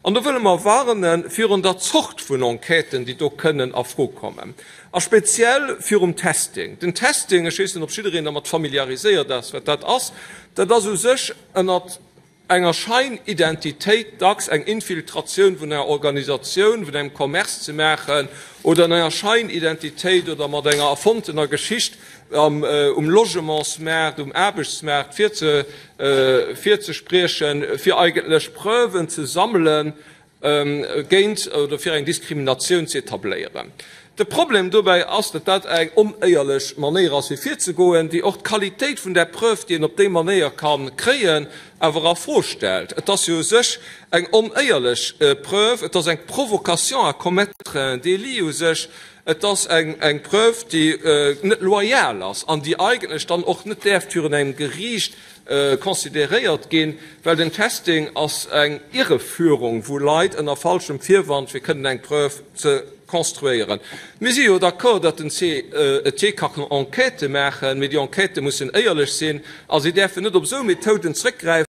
An do wëlle mer warne virun der Zort vun Enquêten, déi do kënnen a Fro kommen, a speziell virum Testing. Den Testing, ech weess net, ob jiddereen dermat familiariséiert ass, wat dat ass, dat ass u sech ënnert enger Scheinidentitéit dacks eng Infiltratioun vun enger Organisatioun, vun engem Commerce ze maachen oder an enger Scheinidentitéit oder mat enger erfonntener Geschicht um Logementsmaart, um Aarbechtsmaart virzespriechen, fir eigentlech Preuven ze sammelen géint oder fir eng Diskriminatioun ze etabléieren. De Problem dobäi ass, datt dat eng onéierlech Manéier ass fir virzegoen, déi och d'Qualitéit vun där Preuve, déi een op déi Manéier ka kréien, awer a Fro stellt. Et ass jo u sech eng onéierlech Preuve, et ass eng Provocation à commettre un délit u sech, Et ass eng Preuve, déi net loyal ass an déi eigentlech dann och net däerft virun engem Geriicht consideréiert ginn, well den Testing ass eng Irreführung, wou Leit ënner falschem Virwand fir kënnen eng Preuve ze construéieren. Mir si jo d'accord, datt den CET ka Enquêtë maachen, mee déi Enquêtë mussen éierlech sinn a si däerfen net op esou Methoden zrëckgräifen.